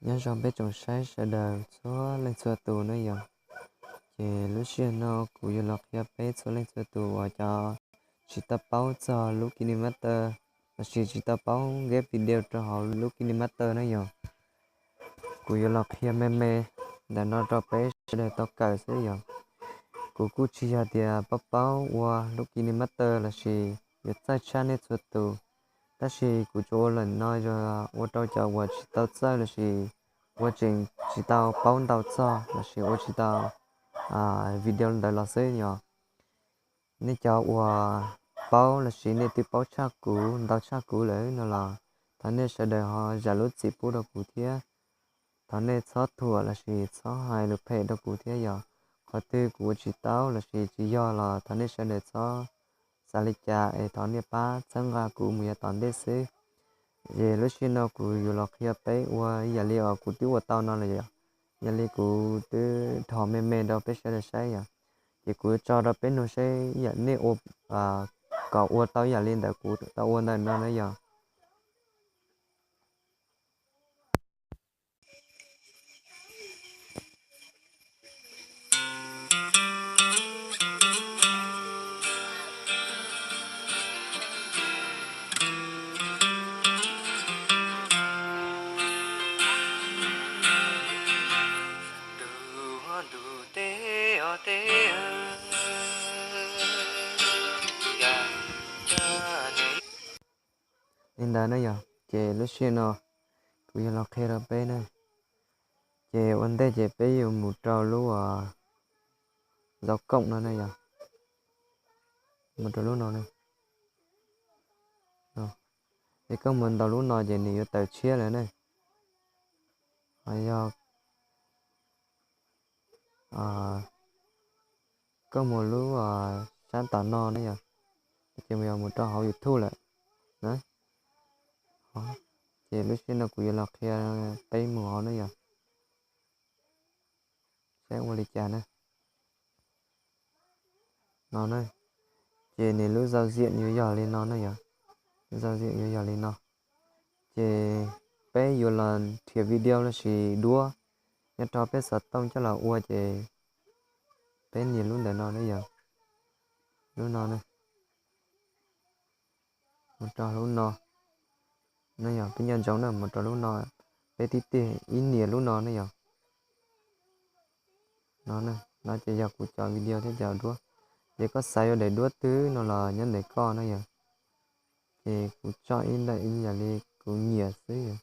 Nyob zoo peb tsoom saib sawv daws txhua leej txhua tus na yom. Ces lub sij hawm no kuv yuav los qhia peb txhua leej txhua tus uas cov tsis tau paub txog lub KineMaster lossis tsis tau paub nqeb video rau hauv lub KineMaster na yom. Kuv yuav los qhia me me ntawm no rau peb sawv daws tau kawm xwb yom. Kuv kuj tsis yog tias paub paub ua lub KineMaster lossis yuav txawj tshaj nej txhua tus, tab sis kuv tsuas ua lawm no yog ua rau cov uas tsis tau txawj lossis ua tseem tsis tau paub ntau txog lossis ua tsis tau video ntawd los xwb yom. Nej cov uas paub lossis nej twb paub tshaj kuv ntau tshaj kuv lawm no los thov nej sawv daws ho zam lub txim pub rau kuv thiab. Thov nej txhob thuam lossis txhob hais lus phem rau kuv thiab yom. Qhov twg kuv ua tsis tau lossis tsis yog los thov nej sawv daws txhob xav li cas es thov nej pab txhawb nqa kuv mus yav tom ntej xwb. Ces lub sij hawm no kuv yuav los qhia peb ua ib yam li uas kuv twb ua tau no lawm yom. Yam li kuv twb dhos me me rau peb sawv daws saib yom. Ces kuv tso rau peb nug saib yam nej ua kom ua tau ib yam li ntawm kuv tau ua ntawm no na yom. Li ntawd na yom, ces lub sij hawm no kuv yuav los qhia rau peb na. Ces ua ntej ces peb yuav mus rau lub zov koom no na yom. Mus rau lub no na. Es koj mus ntaus lub no ces nws yuav tawm tshiab lawm na. Ho yog koj mus lub sab tom no na yom, ces yog mus rau hauv YouTube lawm na. Ces lub sij hawm no kuv yuav los qhia peb mus hauv na yom. Saib ua li cas na. No na, ces nws lub giao diện yuav yog li no na yom. Lub giao diện yuav yog li no. Ces peb yuav los nrhiav video lossis duab nyob rau peb xov tooj coj los ua ces peb nias lub ntawm no na yom. Lub no na. Mus rau lub no. No yog peb nco ntsoov na, mus rau lub no, peb tib teg ib nias lub no ne yom. No, no ces yog kuv cov video thiab cov duab. Ces koj xav yuav daim duab twg no los nyob ntawm koj na yom. Ces kuv tso ib daim ib yam li kuv nyiam xwb yom.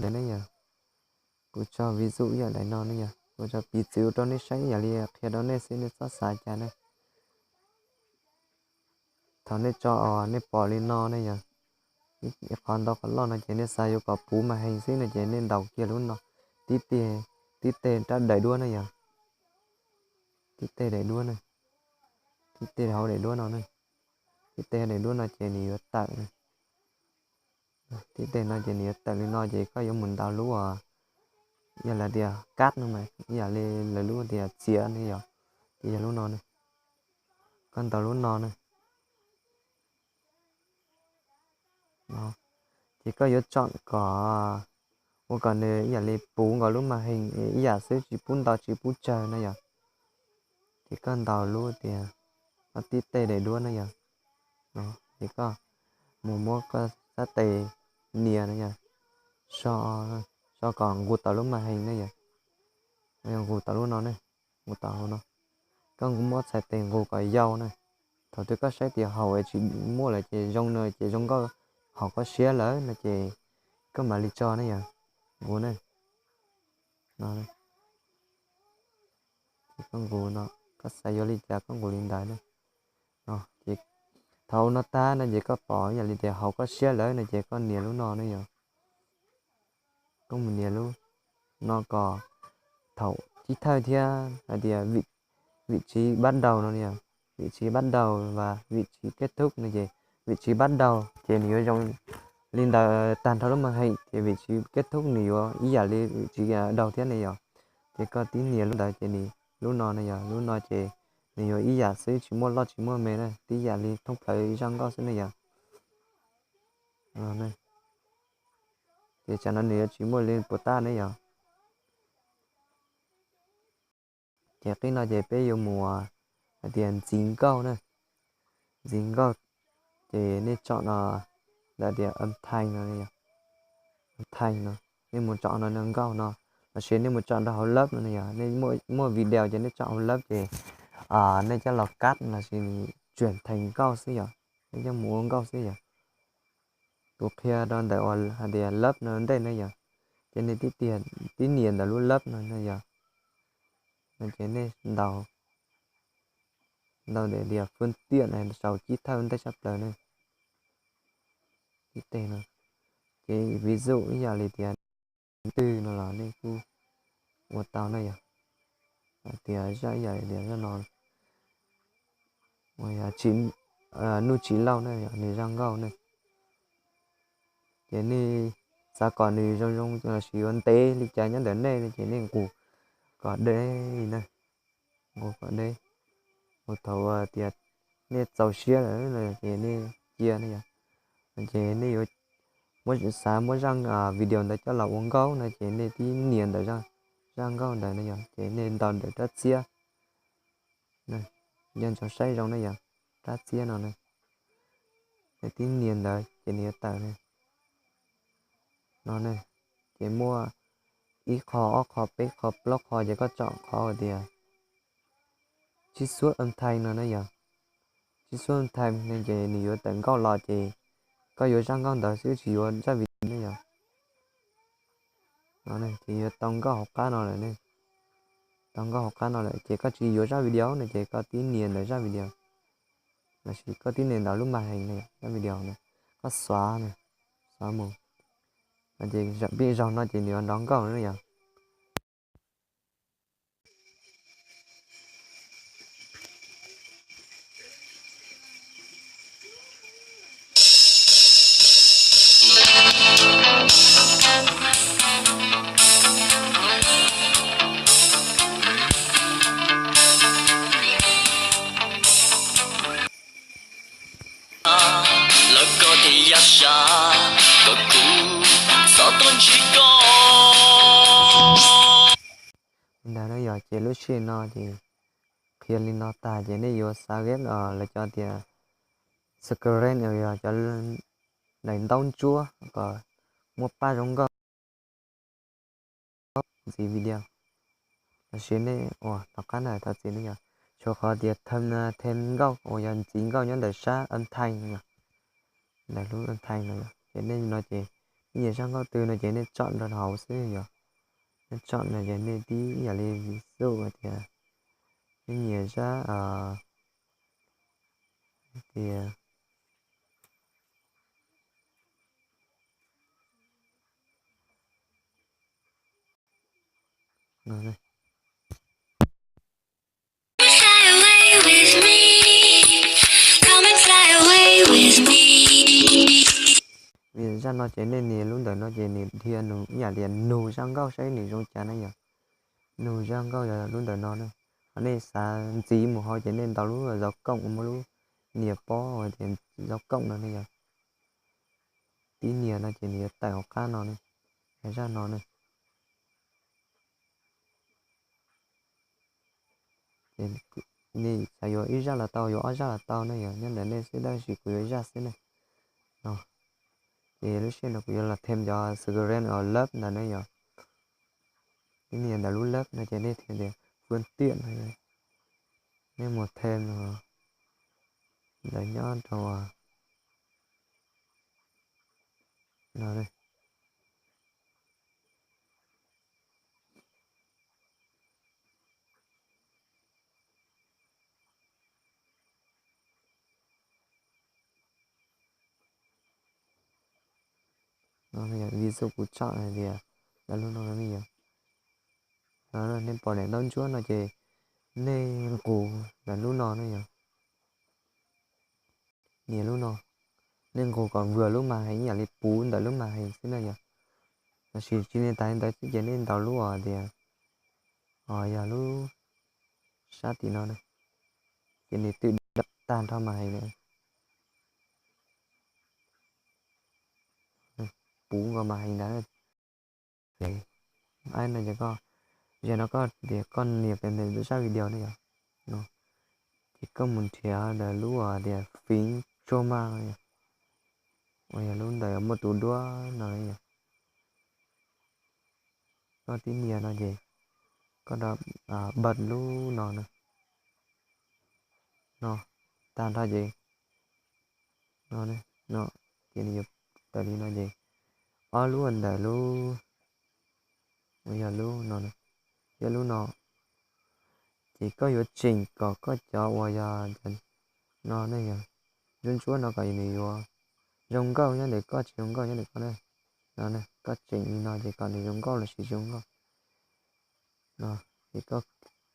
Ntawd ne yom, kuv tso vis dụ ib yam daim no ne yom, kuv tso piv txwv rau nej saib ib yam li qhia rau nej xwb, nej txhob xav cas ne. Thaum nej tso os nej pom li no ne yom, ib qhov ntau qhov loj no ces nej xav yuav kom puv mas heev xwb no ces nej ntaus kiag lub no, tib teg, tib teg rab daim duab ne yom, tib teg daim duab ne, tib teg hauv daim duab no ne, tib teg daim duab no ces nws yuav tawm ne. Tib teg no ces nws yuav tawm li no ces koj yuav mus ntaus lub, yog lawv tias kab no mas ib yam li lawv lub tias txiav ne yom, ces yog lub no ne. Koj ntaus lub no ne. Ces koj yuav tsom kom, ua kom nws ib yam li puv nkaus lub mas heev ib yam xwb, tsis pub ntau tsis pub tsawg na yom. Ces koj ntaus lub tias, koj tib teg daim duab na yom. Ces koj mus muab koj sab tes nias na yom, so, so kom nqus tau lub mas heev na yom. Nqus tau lub no ne, nqus tau hauv no. Koj muab txhais tes nqus kom yau na. Thaum twg koj saib tias haum es tsis muaj lawm ces zoo no ces zoo nkauj, haum koj siab lawm no ces koj mam li tso ne yom. Nqus ne. No, ces koj nqus no, koj xav yuav li cas koj nqus li ntawd ne. Ces thaum no tag no ces koj pom yam li tias haum koj siab lawm no ces koj nias lub no ne yom. Koj mus nias lub no kom thaum thib thawj thiab hais tias vị trí bắt đầu no, vị trí bắt đầu và vị trí kết thúc no ces vim tsis pab daug ces nws yuav zoo li ntawd tag nrho lub màn hình, ces vim tsis kết thúc nws yuav ib yam li vim tsis daug thiab ne yom. Ces koj tib nias lub ntawd ces nws lub no ne yom, lub no ces nws yuav ib yam xwb, tsis muaj loj tsis muaj me na, tib yam li thoob plaws zaj nkauj xwb ne yom. Ces tsam no nws yuav tsis muaj li puas tab ne yom. Ces qib no ces peb yuav mus hais tias ntxiv nkauj na, ntxiv nkauj, ces nej tsom no ntawm tias âm thanh no, âm thanh no, nej mus tsom no nkauj no, los sis nej mus tsom rau hauv lớp no ne yom, nej muaj video ces nej tsom hauv lớp ces nej coj los cắt los sis truyền thành nkauj xwb yom, nej coj mus ua nkauj xwb yom. Kuv qhia rau ntawm uas hais tias lớp no ntej ne yom, ces nej tib nias ntawm lub lớp no ne yom, no ces nej ntaus, ntaus tias phương tiện saum cib thawj ntej tshaj plaws ne, tib teg no. Ces ví dụ ib yam li tias twg no los nej kuj ua tau ne yom, hais tias zaj ib yam li tias zaj no, nub tsis lauj ne yom, nws zaj nkauj ne. Ces nej xav kom nws zoo zoo los sis yuav ntev li cas nyob ntawm nej no ces nej nqus kom deb na, nqus kom deb, nqus thaum tias nej txaus siab lawm no ces nej cia ne yom. Ces nej yuav muab, xav muab zaj video ntawd coj los ua nkauj no ces nej tib nias ntawm zaj nkauj ntawd no yom, ces nej ntaus ntawm rab txiab, nco ntsoov saib zoo ne yom, rab txiab no ne, nej tib nias ntawd ces nws yuav tawm ne, no ne. Ces muaj ib qho, ob qho, peb qho, plaub qho, ces koj tsom qhov tias trích xuất âm thanh no ne yom, trích xuất âm thanh no ces nws yuav tawm nkauj los ces koj yuav zaj nkauj ntawd xwb tsis yuav zaj video ne yom. Ces yuav tau nkauj hauv qab no lawm ne, tau nkauj hauv qab no lawm ces koj tsis yuav zaj video no ces koj tib nias ntawm zaj video, los sis koj tib nias ntawm lub màn hình ne, zaj video na, koj xóa ne, xóa mus, ces pib zaug no ces nws yuav nrov nkauj na yom. Lawv koj thiaj yaj sab, kom kuv xav tuaj ntsib koj. Li ntawd na yog ces lub sij hawm no ces qhia li no tag ces nej yuav xav ghép lawv cov tias screen yog cov daim ntaub ntsuab kom muaj pab zoo nkauj ntxiv video. Los sis nej ua tom qab no thov txim no yog tshuav qhov tias thêm nkauj uas yog ntxiv nkauj nyob ntawm sab âm thanh no yog, ntawm lub âm thanh no yog ces nej no ces nej nyiam zaj nkauj twg no ces nej tsom rau hauv xwb yog. Nej tsom no ces nej tib yam li ví dụ tias nej nyiam zaj tias Vim zaj no ces nej nias lub ntawm no ces nws dhia nug ib yam li nug zaj nkauj saib nws zoo cas na yog. Nug zaj nkauj yog lub ntawm no na. Ho nej xav ntxiv mus hauv ces nej ntaus lub dấu cộng, muaj lub nias pob tias dấu cộng no ne yog. Tib nias no ces nws yuav tawm hauv qab no ne, zaj no ne. Ces nej xav yuav ib zaj los tau, yuav ob zaj los tau ne yog, nyob ntawm nej xwb, tab sis kuv yuav ib zaj xwb ne. Ces lub sij hawm no kuv yuav los thêm cov screen ở lớp ntawd ne yog. Tib nias ntawm lub lớp no ces nej thêm tias phương tiện no, nej mus thêm ntawd nyob rau no. Ví dụ kuv tsom hais tias lawv lub no ne yog, nej pom daim ntaub ntsuab no ces nej nqus lawv lub no ne yog, nias lub no. nej nqus kom vwm lub mas heev ib yam li puv ntawm lub mas heev xwb na yom. Tab sis tsis li tas li ntawd xwb ces nej ntaus lub uas tias, o, yog lub sab tim no, ces nws twb tag nrho mas heev na, puv nkaus mas heev ntawd. Aib no ces koj, zaum no koj tias koj nias pem ntawm sab video ne yom, ces koj mus nrhiav ntawm lub uas tias fiv tsua mas no yom, uas yog lub ntawm muaj tus duab no yom. Koj tib nias no ces koj rau npaj lub no na, no, tag nrho ces no, no, ces nws yuav tawm li no ces ob lub ntawm lub, uas yog lub no, thiab lub no, ces koj yuav tseem kom koj cov uas yog no ne yog ntsuab ntsuab no kom nws yuav zoo nkauj nyob ntawm koj, tsis zoo nkauj nyob ntawm koj na. No, koj tseem li no ces kom nws zoo nkauj los sis tsis zoo nkauj. No, ces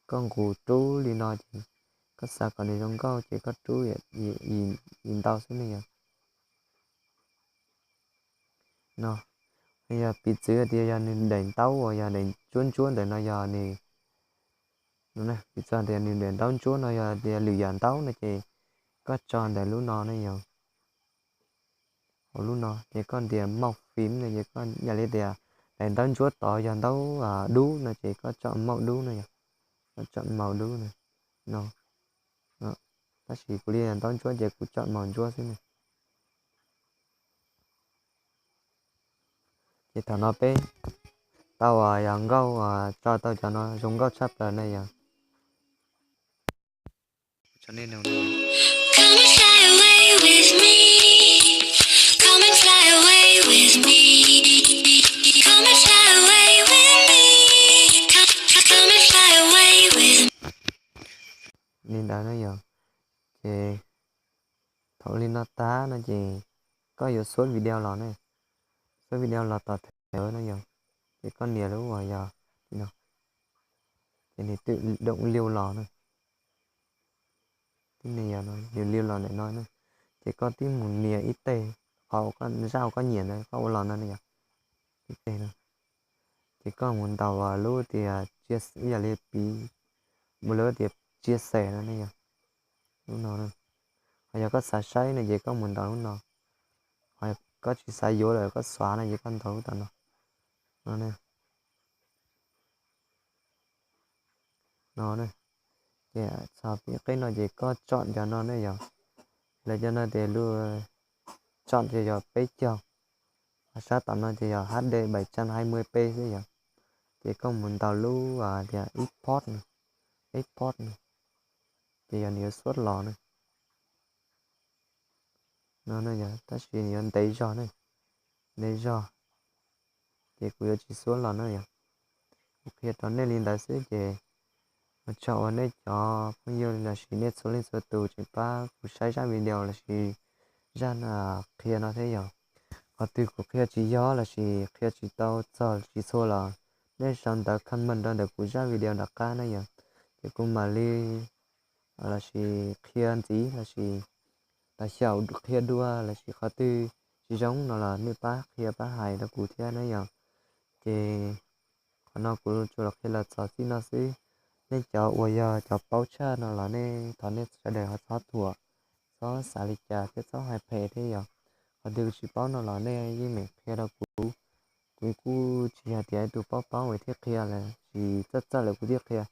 koj nqus rub li no ces koj xav kom nws zoo nkauj ces koj rub yim ntau xwb ne yom. No, yog piv txwv tias yog nws daim ntaub uas yog daim ntsuab ntsuab ntawm no yog nws, piv txwv tias nws daim ntaub ntsuab no yog tias lwm yam ntaub no ces koj tso ntawm lub no ne yom. Hauv lub no ces koj ntias mauj fim no ces koj yam li tias daim ntaub ntsuab tod yog ntaub dub no ces koj tso mauj dub no yom. Koj tso mauj dub no, no, tab sis kuv li ntaub ntsuab ces kuv tso mauj ntsuab xwb ne. Ces thaum no peb tau uas yog nkauj, tso tau cov no zoo nkauj tshaj plaws na yom. Li ntawd na yom. Ces thaum li no tag no ces koj yuav xuab video los ne, xuab video los tom thev no yom. Ces koj nias lub uas yog li no, ces nws twb doom liu los na. Twb nias no, liu liu los ntawm no na. Ces koj twb mus nias ib teg qhov zaj uas koj nyiam ntawd koj ua los no na yom. Ib teg no, ces koj mus ntaus lub tias ib yam li piv, mus lub tias tsia xem no ne yom. Lub no, ho yog koj xav saib no ces koj mus ntaus lub no, ho koj tsis xav yuav lawm koj xav no ces koj ntaus lub tom no, no ne. No, ces txog pib qeb no ces koj tsom cov no ne yom. Lawv cov no tias lub tsom ces yog peb caug, ho sab tom no ces yog H D bảy trăm hai mươi p xwb yom. Ces koj mus ntaus lub tias export no, export no, ces yog nws yuav xuab los na. No, tab sis nws yuav ntev zog ne, ntev zog, ces kuv yuav tsis xuab los na yom. Kuv qhia rau nej li ntawd xwb ces ua tsaug uas nej cov phooj ywg lossis nej txhua leej txhua tus tseem pab kuv saib zaj video lossis zaj qhia no thiab yom. Qhov twg kuv qhia tsis yog lossis qhia tsis tau txog tsis txhua los nej sau ntawv comment rau ntawm kuv zaj video nram qab na yom. Ces kuv mam li lossis qhia ntxiv lossis los xyaum qhia dua lossis qhov twg tsis zoo no los nej pab qhia pab hais rau kuv thiab na yom. Ces qhov no kuv tsuas los qhia los txog txij no xwb. Nej cov uas yog cov paub tshaj no los nej thov nej sawv daws ho txhob thuam, txhob xav li cas thiab txhob hais phem thiab yom. Qhov twg kuv tsis paub no los nej yeej meem qhia rau kuv. Kuv kuj tsis yog tias ib tug paub paub es thiaj qhia lossis txawj txawj lawm kuv thiaj qhia.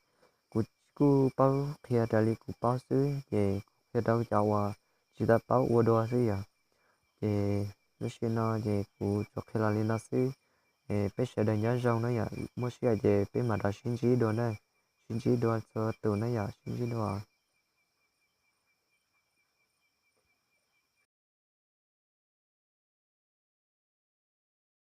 Kuv kuj paub qhia raws li kuv paub xwb ces kuv qhia rau cov uas tsis tau paub ua dua xwb yom. Ces lub sij hawm no ces kuv tsuas qhia los li no xwb. Es peb sawv daws nyob zoo na yom, muaj sij hawm ces peb mam rov sib ntsib dua na. Sib ntsib dua txhua tus na yom, sib ntsib dua.